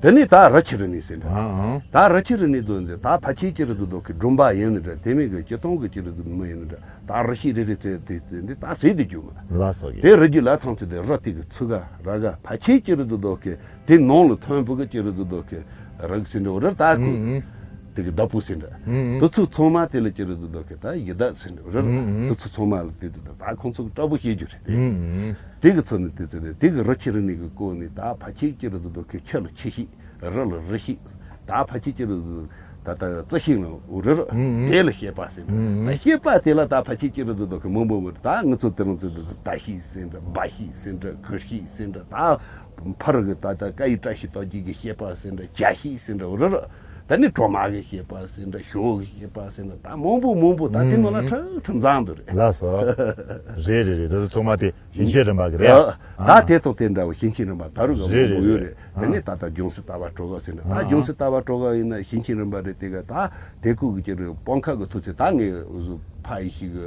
དེ་ནས་ད་རི་ཆུ་རི་ནས་ཟིན་འདྲ། ཨ་ཨ། ད་རི་ཆུ་རི་ནས་འདུག་འདི་ད་ཕལ་ཆེར་ཅི་རེད་འདུག་གི་སྦྲུམ་པ་ཡིན་ནི་འདྲ། དེ་མིན་གི་སྤྱིར་བཏང་གི་ཅི་རེད་འདུག་མི་ཡིན་ནི་འདྲ། ད་རི་ཤི་རི་རི་ཙེ་དེ་ཙེ་འདི་ད་ཟིན་དེ་རྒྱུ་མ། ལགས་སོ་གི། དེ་རི་རྒྱུད་ལ་ཐང་ཚེ་དེ་རི་དེ་གི་ཚུ་ག་ར་ག་ཕལ་ཆེར་ཅི་རེད་འདུག་གི་དེ་ནང་ལ་ཐོན་པོ་གི་ཅི་རེད་འདུག་གི་རིགས་ཟིན་འདྲ་འོ་ར་ད་ཀུ། ཨུ་ཨུ། དེ་གི་བདག་པོ་ཟིན་འདྲ། ཨུ་ཨུ། དེ་ཚོ་ཚང་མ་དེ་ལ་ཅི་རེད་འདུག་གི་ད་ཡི་བདག་ཟིན་འདྲ་འོ་ར། ཨུ་ཨུ། དེ་ཚོ་ཚང་མ་ལ་དེ་དེ་ད་ཁོང་ཚོ་གི་དྲག་པོ་བཤད་རྒྱུ་རེད་དེ། ཨུ་ཨུ། དེ་གི་ཚོ་ནི་དེ་ཚོ་རེད། དེ་གི་རི་ཆུ་རི་ནས་གི་བསྐོར་ནས་ད་ཕལ་ཆེར་ཅི་རེད་འདུག་གི་ཆུ་ལ་ཆུ་ཤིག་རི་ལ་རི་ཤིག་ད་ཕལ་ཆེར་ཅི་རེད་འདུག་ད་ལྟ་རྩི་ཤིང་ལ་འོ་ར་ར། ཨུ་ཨུ། དེ་ལ་བཤད་པ་ཟིན་འདྲ། ཨུ་ཨུ། བཤད་པ་དེ་ལ་ད་ཕལ་ཆེར་ཅི་རེད་འདུག་གི་མང་པོ་མང་པོ་ད་ང་ཚོ་དེ་རིང་ཚོ་འདུག་ད་ཤིག་ཟིན་འདྲ། བ་ཤིག་ཟིན་འདྲ། གི་ཤིག་ཟིན་འདྲ། ད་ཕར་གི་ད་ལྟ་སྐད་ཡིག་བཀྲ་ཤིས་རྡོ་རྗེ་གི་བཤད་པ་ཟིན་འདྲ། ཇ་ཤིག་ཟིན་འདྲ་འོ་ར་ར། ད་ནི་གྲོ་མ་གི་བཤད་པ་ཟིན་འདྲ། ཞོ་གི་བཤད་པ་ཟིན་འདྲ། ད་མང་པོ་མང་པོ་ད་དེ་ནང་ལ་ཁྲི་ཁྲི་འཛག་འདུག་རེད། ལགས་སོ། རེད་རེད་རེད། དེ་ཚོ་ཚང་མ་དེ་ཞིང་ཆེན་རིམ་པ་གི་རེད། ཨ། ད་དེ་དང་དེ་འདྲ་བ་ཞིང་ཆེན་རིམ་པ་ད་རུང་ག་རེད་མང་པོ་ཡོད་རེད། རེད། དེ་ནས་ད་ལྟ་ལྗང་གསེར་རྟ་པ་གྲོ་ག་ཟེར་འདྲ། ད་ཨ། ལྗང་གསེར་རྟ་པ་གྲོ་ག་ཡིན་ན་ཞིང་ཆེན་རིམ་པ་རེད། དེ་ག་ད་དེ་ཀུ་གི་ཅི་རེད་སྤང་ཁ་གི་ཐོག་ཚད་ད་ངས་འུ་ཟུ་ཕ་ཡི་ཤི་གི་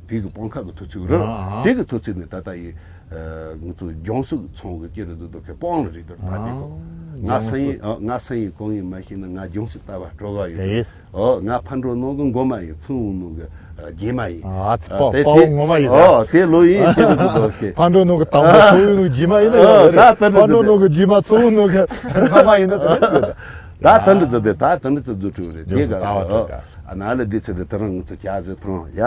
དེ་གི་སྤང་ཁ་གི་ཐོག་ཚད་རེད། ཨ་ཨ། དེ་གི་ཐོག་ཚད་ནས་ད་ལྟ་ཡི་ཨ། ང་ཚོ་ལྗང་གསུག་ཚོང་གི་ཅི་རེད་འདུག་གི་སྤང་ལ་རེད་འདུག་ད་དེ་ཀོ། ཨ། ང་ས་ཡིན། ཨ། ང་ས་ཡིན་གང་ཡིན་མ་ཤེས་ན་ང་ལྗང་གསེར་རྟ་པ་གྲོ་ག་ཡིན། ཨེ། ཨོ། ང་ཕར་འགྲོ་ནང་གི་མགོ་མ་ཡིན། ཚུར་འོང་ནང་གི་ཨ། རྗེས་མ་ཡིན། ཨ་ཙི། ཨ། པའོ་དེ་པའོ་དེ། ངོ་མ་ཡིན་ཟེར། ཨོ། དེ་ལོ་ཡིན་ཅི་རེད་འདུག་གི། ཕར་འགྲོ་ནང་གི་དང་པོ། ཨ། ཚུར་འོང་ནང་གི་རྗེས་མ་ཡིན་ན། ཨོ། ཡོད་རེད། ད་ད་ཕར་འགྲོ་ནང་གི་རྗེས་མ། ཚུར་འོང་ནང་གི་སྔ་མ་ཡིན་ན་དེ་རེད་ཟེར། ད་ད་འདི་ཚོ་དེ་ད་ད་འདི་ཚོ་རྫུ་འཕྲུལ་རེད། དེ་ག་ལྟ་བ་དེ་ག་ཨ་ན་ལ་འདི་ཚོ་དེ་ད་རང་ང་ཚོ་ཇ་ཟེར་ཐང་ཡ།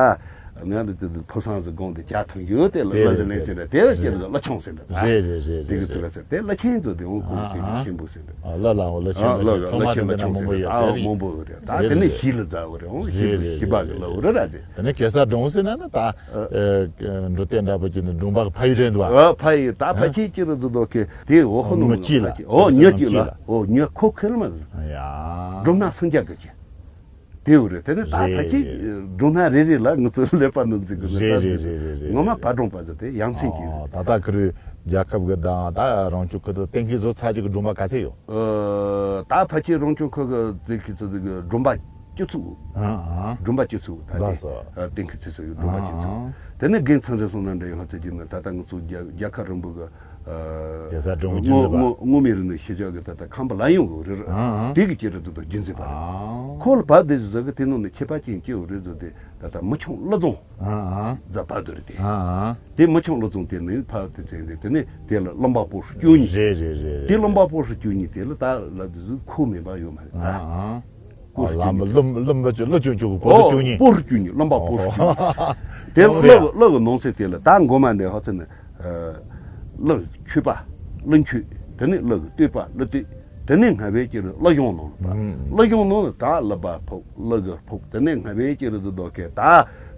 ང་ལ་དེ་དེ་ཕོ་བཟང་ཟེར་དགོངས་ཏེ་ཇ་ཐང་ཡོད་དེ་ལ། དེ་ལ་ཟེར་ནས་ཟེར་ར། དེ་ལ་ཁྱེད་ཚོ་ལ་ཆུང་ཟེར་ར། རེད་རེད་རེད། དེ་གི་ཚོ་ལ་ཟེར་དེ་ལ་ཁྱེད་ཚོ་དེ་འོང་ཁུངས་དེ་གི་ཆེན་པོ་ཟེར་ར། ཨ་ལ་ལ་འོ་ལ་ཆུང་ལ་ཆུང་ཟེར་ར། ཨ་མང་པོ་ཡོད་ཟེར་རེད། མང་པོ་ཡོད་རེད། ད་དེ་ནས་ཤི་ལ་ཟ་བ་རེད། འོང་ཤི་ཤི་པ་གི་ལ་འོ་ར་ར་ཟེར། དེ་ནས་གེ་སར་སྒྲུང་ཟེར་ན་ན་ད་འགྲོ་དེ་འདྲ་པོ་ཅིག་ནི་སྒྲུང་པ་གི་ཕ་ཡུལ་རེད་འདུག་ཨ་ཕ་ཡུལ་ད་ཕ་ཁྱེད་ཀྱི་རུ་འདུག་དོ་གི་དེ་འོ་ཧོ་ནོ་ངུ་ཅི་ལ། འོ་ཉོ་ཅི་ལ། འོ་ཉོ་ཁོ་ཁེལ་མ་ཟེར། ཡ། སྒྲུང་ན་སུན་རྒྱག་གི་ཅི། དེའུ་རེད། དེ་ནི་ད་རེད་ཕལ་ཆེར་རེད། སྒྲུང་ན་རེ་རེ་ལ་ང་ཚོ་ཀླད་པ་ནང་འཛིན་གི་ནི། རེད་ད་རེད་རེད་རེད་རེད། ངོ་མ་ཕ་སྒྲུང་པ་ཟེར་དེ་ཡ་མཚན་གྱི། ཨོ། ད་ལྟ་ཁུ་རུ་རྒྱལ་ཁབ་གི་དང་ད་རང་སྐྱོང་ཁུལ་དུ་གཏན་འཁེལ་བཟོ་ཚར་ཅིག་གི་སྒྲུང་པ་ག་ཚད་ཡོད། ཨ། ད་ཕལ་ཆེར་རང་སྐྱོང་ཁུལ་གི་དེ་གི་ཚོ་དེ་གི་སྒྲུང་པ་བཅུ་ཚུགས། ཨ་ཨ། སྒྲུང་པ་བཅུ་ཚུགས་ད་ལགས་དེ། སོ། ཨ། གཏན་འཁེལ་ཚེ་སོ་གི་སྒྲུང་པ་བཅུ་ཚུགས། ཨ་ཨ། དེ་ནི་རྒན་ཚང་རེ་སོང་ན་འདྲ་ཡོང་ཚེ་གྱི་ནི་ད་ལྟ་ང་ཚོ་རྒྱལ་རྒྱལ་ཁབ་རིམ་པ་གི། ཨ། གེ་སར་སྒྲུང་གི་རྒྱུན་འཛིན་པ། ངོ་མི་རུ་ནི་ཤེས་བྱ་གི་ད་ལྟ་ཁམས་པ་ལ་ཡོང་གི་རེད། ཨ་ཨ། དེ་གི་ཅི་རེད་འདུག་དོ་རྒྱུན་འཛིན་པ་རེད། ཨ། ཁོ་ལ་བབ་དེ་བཟོ་གི་དེ་ནང་ནས་ཁྱད་པར་ཅན་སྐྱེ་བོ་རེད་བཟོ་དེ་ད་ལྟ་མི་ཆུང་བློ་བཟང་། ཨ་ཨ། རྫ་བབ་དུ་རེད་དེ། ཨ་ཨ། དེ་མི་ཆུང་བློ་བཟང་དེ་ནི་ཕ་དེ་ཚེ་དེ་དེ་ནས་དེ་ལ་བློན་པོ་སྤོ་སུ་བཅུ་གཉིས། རེད་རེད་རེད་རེད། དེ་བློན་པོ་སྤོ་སུ་བཅུ་གཉིས་དེ་ལ་ད་ལ་དེ་ཟུ་ཁོ་མེད་པ་ཡོད་མ་རེད་ད། ཨ་ཨ། སྐོར་ཨ། བཅུ་གཉིས། ལམ་ལམ་ལམ་ལ་ལ་ཅུང་ཅུང་གི་སྐོར་ཨོ་བཅུ་གཉིས། སྤོ་རུ་བཅུ་གཉིས། བློན་པོ་སྤོ་རུ་བཅུ་གཉིས། དེ་ཨོ་ལ་ཡ། ལ་གི་ནང་གསེས་དེ་ལ་ད་མགོ་མ་འདྲེ་ཧ་ཚ་ནི། ལ་ཆོས་པ། ལ་ཆོས། དེ་ནས་ལ་གི་སྟོད་པ། ལ་སྟོད། དེ་ནས་སྔ་བའི་ཅི་རུ་ལ་གཞུང་ནང་ལ་པ། ཨུམ། ལ་གཞུང་ནང་ལ་ད་ལ་པ་ཕོག་ལ་གི་ཕོག་དེ་ནས་སྔ་བའི་ཅི་རུ་དུ་དོ་ཁེ་ད་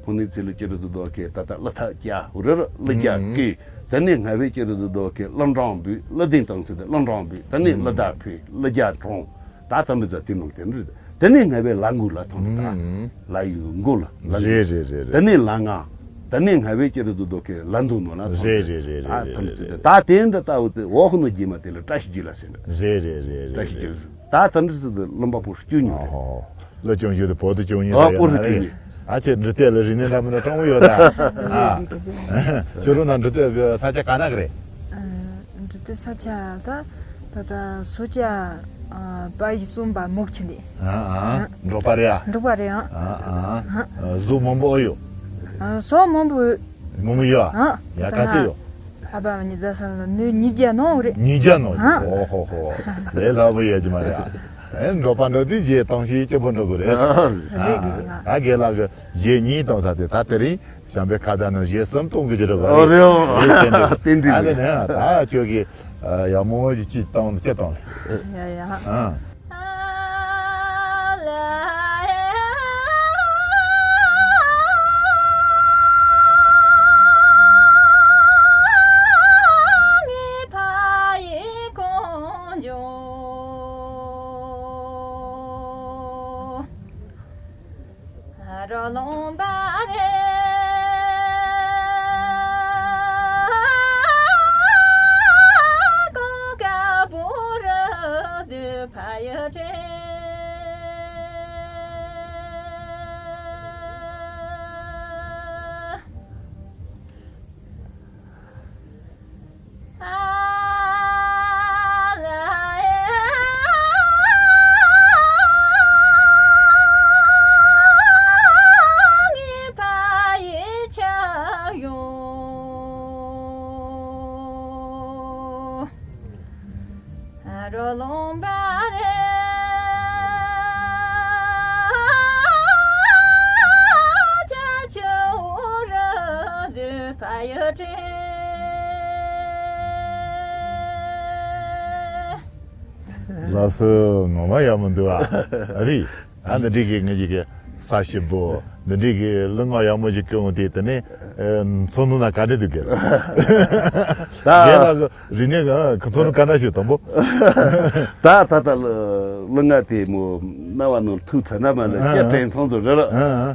ཕོ་ནི་ཚེ་ལ་ཅི་རུ་དུ་དོ་ཁེ་ད་ད་ལ་ཐ་ཀྱ་འུ་རུ་རུ་ལ་རྒྱ་ཨུམ། ཀི། དེ་ནས་སྔ་བའི་ཅི་རུ་དུ་དོ་ཁེ་ལ་འབྲང་བུ་ལ་ལྡིང་དང་ཚེ་ད་ལ་འབྲང་བུ་དེ་ནས་ལ་ད་ཕི་ལ་རྒྱ་གྲོང་། ད་ད་འདི་ཚོ་དེ་ནང་དེ་འདྲ་རེད། དེ་ནས་སྔ་བའི་ལ་འགུལ་ལ་ཐོན་ད། ཨུམ། ལ་ཡི་མགོ་ལ་ལ་འགུལ། རེད་རེད་རེད་རེད། དེ་ནས་ལ་ང་། དེ་ནས་སྔ་བའི་ཅི་རུ་དུ་དོ་ཁེ་ལ་འདུ་ནོ་ལ་ཐོན་རེད་རེད་རེད་ད། རེད་ཐོན་རེད་ཚེ་རེད། ད་དེ་འདྲ་ལྟ་བུ་དེ་འོ་ཧོ་ནོ་རྗེས་མ་དེ་ལ་བཀྲ་ཤིས་རྒྱུད་ལ་ཟེར་འདྲ། རེད་རེད་རེད་རེད། བཀྲ་ཤིས་རྒྱུད་ལ་ཟེར། ད་ད་འདྲ་ཚོ་དེ་བློན་པོ་སྤོ་རུ་བཅུ་གཉིས་རེད། ཨོ་ཧོ། ལ་ཅུང་ཞུ་དེ་བོ་དེ་ཅུང་ཉིན་ཨ་ཟེར་ཡ་སྤོ་རུ་ན་བཅུ་རེད། གཉིས། ཨ་ཅེ་འདྲི་དེ་ལ་རི་ནས་འདྲ་མི་འདྲ་སྤྲང་བོ་ཡོད་ད། ཨ། ཁྱོད་རང་ན་འདྲི་དེ་གི་ས་ཆ་ག་ན་གི་རེད། ཨ། འདྲི་དེ་ས་ཆ་ད་ད་ད་སོ་ཆ་ཨ་པ་ཡི་གསུམ་པ་མུག་ཆེན་དེ། ཨ་ཨ། ཨ། འབྲོག་པ་རེད་ཨ། འབྲོག་པ་རེད་ཨ། ཨ་ཨ། ཨ། ཟོ་མང་པོ་ཡོད། ཨ། ཟོ་མང་པོ་ཡོད། མང་པོ་ཡོད་ཨ། ཨ། ཡ་ག་ཚོད་ཡོད། ཨ་ཕ་ཉི་ཟླ་ས་ལ་ནུ་ཉིས་བརྒྱ་ནང་རེད། ཉིས་བརྒྱ་ནང་རེད། ཨ། ཨོ་ཧོ་ཧོ། ལས་སླ་པོ་ཡོད་ཀྱི་མ་རེད་ཨ། ཨེ་འབྲོག་པ་འགྲོ་དུས་གཞས་གཏོང་ཤེས་སྐྱིད་པོ་འགྲོ་དགོས་རེད། ཨ། རེད་རེད་ཨ། ད་རྒན་ལགས་ཀྱི་གཞས་གཉིས་གཏོང་ས་དེ་ད་དེ་རིང་གཞན་པའི་ཁ་བརྡ་ནང་གཞས་གསུམ་གཏོང་དགོས་ཀྱི་རེད་བ། ཨ་རེད་ཨ། རེད་བསྟན་འདུག་ཏན་ཏན་ཨ་རེད་ནས་ད་ཁྱོད་ཀྱིས་ཡག་མོ་ཞིག་ཅིག་གཏོང་ཅི་གཏོང་ལ། ཡ་ཡ། ཨ། ལགས་སོ། ངོ་མ་ཡག་མོ་འདུག་ཨ། རེད། ཨ་འདི་འདྲའི་གི་ངེད་ཀྱི་གི་ས་ཞིབ་པོ། འདི་འདྲའི་གི་གླུ་ངག་ཡག་མོ་ཞིག་སྐྱོན་འོང་དེ། དེ་ནས་ཚོགས་འདུ་ན་ག་འདྲ་འདུག་གི། རྒན་ལགས་ཀྱི་རིག་གནས་གི་ཁོ་ཚོ་ནི་ག་འདྲ་ཞིག་དང་པོ། ད་ད་ལྟ་གླུ་ངག་དེ་མོ་རྣ་བ་ནང་ཐུག་ཚར་ན་མ་ལ་སྐད་དྲན་ཚང་ཚོ་རེད།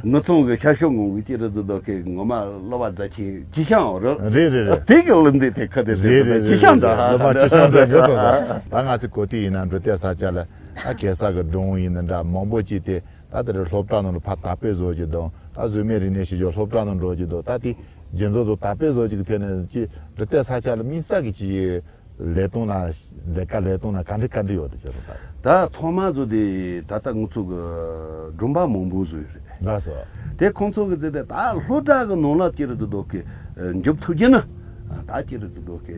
ངུ་ཚང་གི་ཤར་ཤོག་ངོ་གི་ཅི་རེད་ཟེར་དོ་གི་ངོ་མ་གླུ་བ་རྫ་ཆེན་ཅི་ཤང་རེད། རེད་རེད་རེད། དེ་གི་གླུ་འདི་དེ་ཁ་དེ་རེད་རེད་ཅི་ཤང་འདྲ། གླུ་མ་ཅི་ཤང་འདྲ་ངེས་སོང་ས། ད་ང་ཚོ་གོ་དུས་ཡིན་ན་འབྲུག་སྡེ་ས་ཆ་ལ་ཨ་གེ་སར་གི་སྒྲུང་ཡིན་ན་འདྲ་མང་པོ་ཅིག་དེ། ད་དེ་རིང་སློབ་གྲྭ་ནང་ལ་ཕར་དར་སྤེལ་བཟོ་གི་འདུག་ད་གཟུགས་མེད་རིག་གནས་ཤེས་བྱ་སློབ་གྲྭ་ནང་འགྲོ་གི་འདུག་ད་དེ་རྒྱུན་འཛིན་དང་དར་སྤེལ་བཟོ་གི་ཐད་ནས་ཀྱི་འབྲུག་སྡེ་ས་ཆ་ལ་དམིགས་བསལ་གྱི་ཅིག་ལས་དོན་ན་ལས་ཀ་ལས་དོན་ན་ག་འདྲ་ག་འདྲ་ཡོད་དེ་ཁྱེད་རང་ད། ད་ཐོག་མ་བཟོ་དེ་ད་ལྟ་ང་ཚོ་གི་སྒྲུང་པ་མང་པོ་བཟོས་རེད། ལགས་སོ། དེ་ཁོང་ཚོ་གི་ཟེར་དེ་ད་སློབ་གྲྭ་གི་ནང་ལ་ཅི་རེད་ཟེར་དོ་གི་འཇུབ་ཐུབ་ཀྱི་ན་ད་ཅི་རེད་ཟེར་དོ་གི་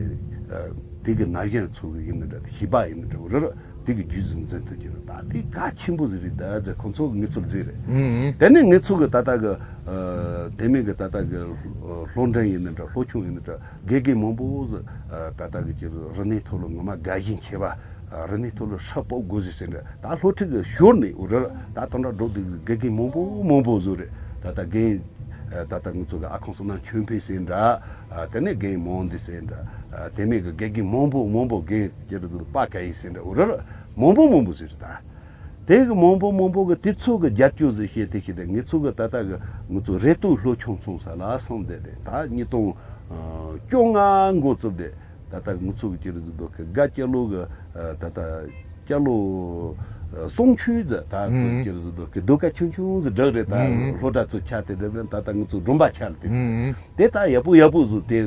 དེ་གི་ན་གཞོན་ཚོ་གི་ཡིན་ན་འདྲ་ཤེས་པ་ཡིན་ན་འདྲ་རེད། དེ་གི་རྒྱུད་ཟིན་འཛིན་ཐུབ་ཀྱི་རེད། ད་དེ་གལ་ཆེན་པོ་ཟིག་རེད། ད་ཟེར་ཁོང་ཚོ་གི་ངེས་ཚུལ་ཟིག་རེད། ཨུ་ཨུ། དེ་ནས་ངེས་ཚུལ་གི་ད་ལྟ་གི་ཨ་དེ་མིན་གི་ད་ལྟ་གི་སློབ་འབྲིང་ཡིན་ན་འདྲ་སློབ་ཆུང་ཡིན་ན་འདྲ་དགེ་རྒན་མང་པོ་ཟིག་ཨ་ད་ལྟ་གི་ཅིག་རིག་གནས་ཐོག་ལ་ངོ་མ་དགའ་ཞེན་ཆེ་བ། ཨ་རིག་གནས་ཐོག་ལ་ཧྲ་སྤོབས་དགོས་ཟིག་ཟེར་འདྲ། ད་སློབ་ཁྲིད་གི་ཞོར་ནས་འུ་ར་ད་དོན་དག་འགྲོ་དུས་དགེ་རྒན་མང་པོ་མང་པོ་ཟིག་རེད། ད་ལྟ་རྒན་ཨ་ད་ལྟ་ངེས་ཚུལ་གི་ཨ་ཁོང་བསོད་ནམས་ཆོས་འཕེལ་ཟེར་འདྲ། ཨ་དེ་ནས་རྒན་མང་འདི་ཟེར་འདྲ། ཨ་དེ་མིན་གི་དགེ་རྒན་མང་པོ་མང་པོ་རྒན་ཅི་རེད་ཟེར་པ་ག་ཡིན་ཟེར་འདྲ་འུ་ར་མང་པོ་མང་པོ་ཟིག་རེད་ད། དེ་གི་མང་པོ་མང་པོ་གི་དུས་ཚོད་གི་རྒྱབ་སྐྱོར་ཟིག་བྱས་ཏེ་ཤི་དེ་ངེས་ཚུལ་གི་ད་ལྟ་གི་ངེས་ཚུལ་རེ་ལྟོས་ལྷོ་ཆུང་ཚོང་ས་ལ་སོང་བསྡད་དེ་ད་ཉིས་སྟོང་བཅོ་ལྔ་འགོ་བཙུགས་དེ་ད་ལྟ་ངེས་ཚུལ་གི་ཅི་རེད་ཟེར་དོ་གི་དགའ་སྐྱ་ལོ་གི་ད་ལྟ་སྐྱ་ལོ་གསུང་ཆོས་ཟེར་ད་ཅི་རེད་ཟེར་དོ་གི་ཟློས་གར་ཆུང་ཆུང་ཟིག་སྒྲིག་རེད། ད་ལྷོ་བྲག་ཚོ་ཆ་དེ་དེ་ད་ལྟ་ངེས་ཚུལ་སྒྲུང་པ་ཆ་ལ་དེ་ཚོ་དེ་ད་ཡག་པོ་ཡག་པོ་ཟིག་དེ་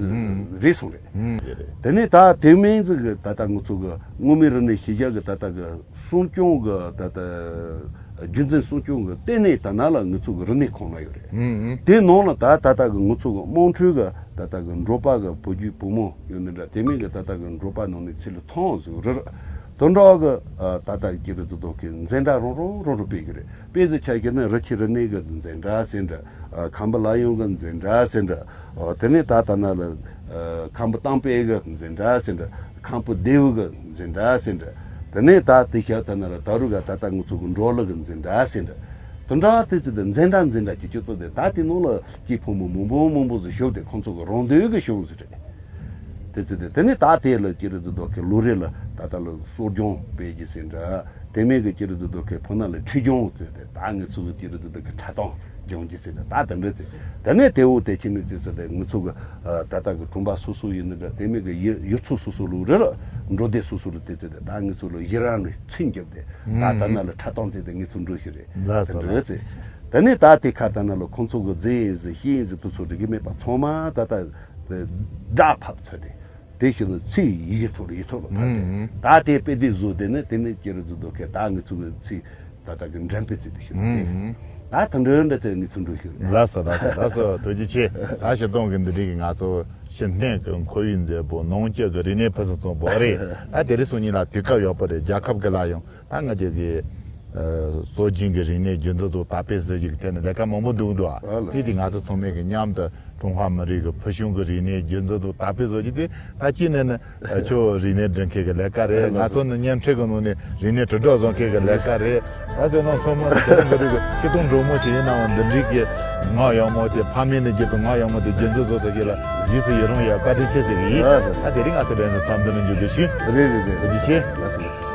རེད་སོང་རེད། དེ་ནས་ད་དེ་མིན་ཟིག་གི་ད་ལྟ་ངེས་ཚུལ་གི་དངོས་མིན་རིག་གནས་ཤེས་བྱ་གི་ད་ལྟ་གི་སྲུང་སྐྱོང་གི་ད་ལྟ་རྒྱུན་འཛིན་སྲུང་སྐྱོང་གི་ལྟེ་གནས་ད་ན་ལ་ངེས་ཚུལ་གི་རིག་གནས་ཁང་ལ་ཡོད་རེད། དེ་ནང་ལ་ད་ད་ལྟ་གི་ངེས་ཚུལ་གི་དམངས་ཁྲོད་གི་ད་ལྟ་གི་འབྲོག་པ་གི་བུ་རྒྱུད་བུ་མོ་ཡོད་ནི་འདྲ། དེ་མིན་གི་ད་ལྟ་གི་འབྲོག་པ་ནང་ནས་ཚུར་ལ་ཐོན་ཟིག་རེད། དོན་དག་གི་ད་ལྟ་ཅི་རེད་ཟེར་དོ་གི་འཛིན་གྲྭ་རང་རང་རང་རང་སྤེལ་གི་རེད། དཔེ་ཟིག་ཆ་བཞག་ན་རི་ཆུ་རིག་གནས་གི་འཛིན་གྲྭ་ཟེར་འདྲ། ཨ་ཁམས་པ་ལ་ཡོང་གི་འཛིན་གྲྭ་ཟེར་འདྲ། ཨ་དེ་ནས་ད་ལྟ་ན་ལ་ཨ་ཁམས་པ་གཏམ་དཔེ་གི་འཛིན་གྲྭ་ཟེར་འདྲ། ཁམས་པ་ལྡེའུ་གི་འཛིན་གྲྭ་ཟེར་འདྲ། དེ་ནས་ད་དེ་ཤ་ད་ན་ལ་ད་རུ་ག་ད་ལྟ་ངུ་ཚུ་གི་འབྲོག་གླུ་གི་འཛིན་གྲྭ་ཟེར་འདྲ། དེ་འདྲ་དེ་ཚོ་དེ་འཛིན་གྲྭ་འཛིན་གྲྭ་གི་སྤྱི་ཚོགས་དེ་ད་དེ་ནང་ལ་སྐྱེས་ཕོ་མོ་མང་པོ་མང་པོ་ཟིག་ཤོག་དེ་ཁོང་ཚོ་གི་རང་འདོད་གི་ཤོག་ཟིག་རེད། དེ་ཚོ་དེ་དེ་ནས་ད་དེ་ལ་ཅི་རེད་ཟེར་དོ་གི་ལོ་རེ་ལ་ད་ལྟ་ལ་གསོ་སྦྱོང་སྤེལ་གྱི་ཟེར་འདྲ། དེ་མིན་གྱི་ཅི་རེད་ཟེར་དོ་གི་ཕོ་ན་ལ་ཁྲིད་སྦྱོང་ཟེར་ཏེ་ད་ངེད་ཚོ་གི་ཅི་རེད་ཟེར་དོ་གི་ཁྲ་ཏང་སྦྱོང་གྱི་ཟེར་ཏེ་ད་དེ་འདྲ་ཟེར། དེ་ནས་དེ་འོ་དེ་ཁྱེད་ནས་ཅི་ཟེར་ཏེ་ངེད་ཚོ་གི་ད་ལྟ་གི་གྲོང་པ་སོ་སོ་ཡིན་ནི་འདྲ། དེ་མིན་གྱི་ཡུལ་ཡུལ་ཚོ་སོ་སོ་ལུག་རེ་རེ་འབྲོག་སྡེ་སོ་སོ་ལུག་དེ་ཟེར་ཏེ་ད་ངེད་ཚོ་ལ་ཡི་རང་ལ་ཚིག་འགྱབ་སྟེ་ད་ད་ན་ལ་ཁྲ་ཏང་ཟེར་ཏེ་ངེད་ཚོ་འགྲོ་ཤི་རེད་ཟེར་འདྲ་ཟེར། དེ་ནས་ད་དེ་ཁ་ད་ན་ལ་ཁོང་ཚོ་གི་རྫས་ཡིན་ཟེར་ཤེས་ཡིན་ཟེར་དུ་ཚོ་འགྲིག་གི་མེད་པ་ཚང་མ་ད་ལྟ་སྒྲ་ཕབ་ཚར་ཏེ། དེ་བཞིན་དུ་ཚིག་ཡི་གེ་ཐོག་ལ་ཡིག་ཐོག་ལ་ཕབ་སྟེ། ད་དེ་དཔེ་དེབ་བཟོས་དེ་ནི་དེ་ནི་ཅི་རེད་ཟེར་དོ་གི་ད་ངེད་ཚོ་གི་ཚིག་ད་ལྟ་གི་འགྲེམས་སྤེལ་བྱེད་དུ་ཞུགས་ཏེ། ད་ད་འགྲེམས་འདྲ་ཚེ་ངེད་ཚོ་འགྲོ་ཞུགས་རེད། ལགས་སོ་ལགས་སོ་ལགས་སོ། ཐུགས་རྗེ་ཆེ། ད་ཞིག་གཏོང་གི་འདི་འདྲའི་གི་ང་ཚོ་ཕྱི་སྣོད་ཀྱི་ཁོར་ཡུག་མཛེས་པོ་ནང་བཅུད་ཀྱི་རིག་གནས་ཕུན་སུམ་ཚོགས་པོ་རེད། ད་དེ་རིང་སང་ཉིན་ལ་དུས་སྐབས་ཡག་པོ་རེད། རྒྱལ་ཁབ་ཀྱི་ལ་ཡང་ད་ང་ཅག་གི་ཨ་སྲོལ་རྒྱུན་གྱི་རིག་གནས་རྒྱུན་འཛིན་དང་དར་སྤེལ་བཟོ་རྒྱུ་གི་ཐད་ནས་ལས་ཀ་མང་པོ་འདུག་འདུག་ཨ། དེ་དེ་ང་ཚོ་ཚང་མས་གི་མཉམ་དུ་ཀྲུང་ཧྭ་མི་རིགས་ཀྱི་ཕུལ་བྱུང་གི་རིག་གནས་རྒྱུན་འཛིན་དང་དར་སྤེལ་བཟོ་རྒྱུ་དེ་ད་ཅི་ནས་ནི་ཁྱོད་རིག་གནས་སྒྲུབ་མཁན་གྱི་ལས་ཀ་རེད། ང་ཚོ་ནི་བརྙན་འཕྲིན་གྱི་ནང་ནས་རིག་གནས་དྲིལ་བསྒྲགས་བཟོ་མཁན་གྱི་ལས་ཀ་རེད། ད་ཟེར་ན་ཚང་མ་ནི་དེ་རིང་འདི་རིགས་ཀྱི་སྤྱི་དོན་འགྲོ་མོ་ཞིག་ཡིན་ནའང་འདི་འདྲའི་གི་ངག་ཡག་མོ་དེ་ཕ་མེས་ནས་བརྒྱུད་པའི་ངག་ཡག་མོ་དེ་རྒྱུན་འཛིན་བཟོ་ཐུབ་རྒྱུ་ལ་རྗེས་སུ་ཡི་རང་ཡག་བཀའ་དྲིན་ཆེ་ཟེར་གི་ཡིན། ད་དེ་རིང་ང་ཚོ་ལས་ནི་མཚམས་འདི་ནས་མཇུག་སྒྲིལ་ཞུ། རེད་རེད་རེད། ཐུགས་རྗེ་ཆེ། ལགས་སོ་ལགས་སོ།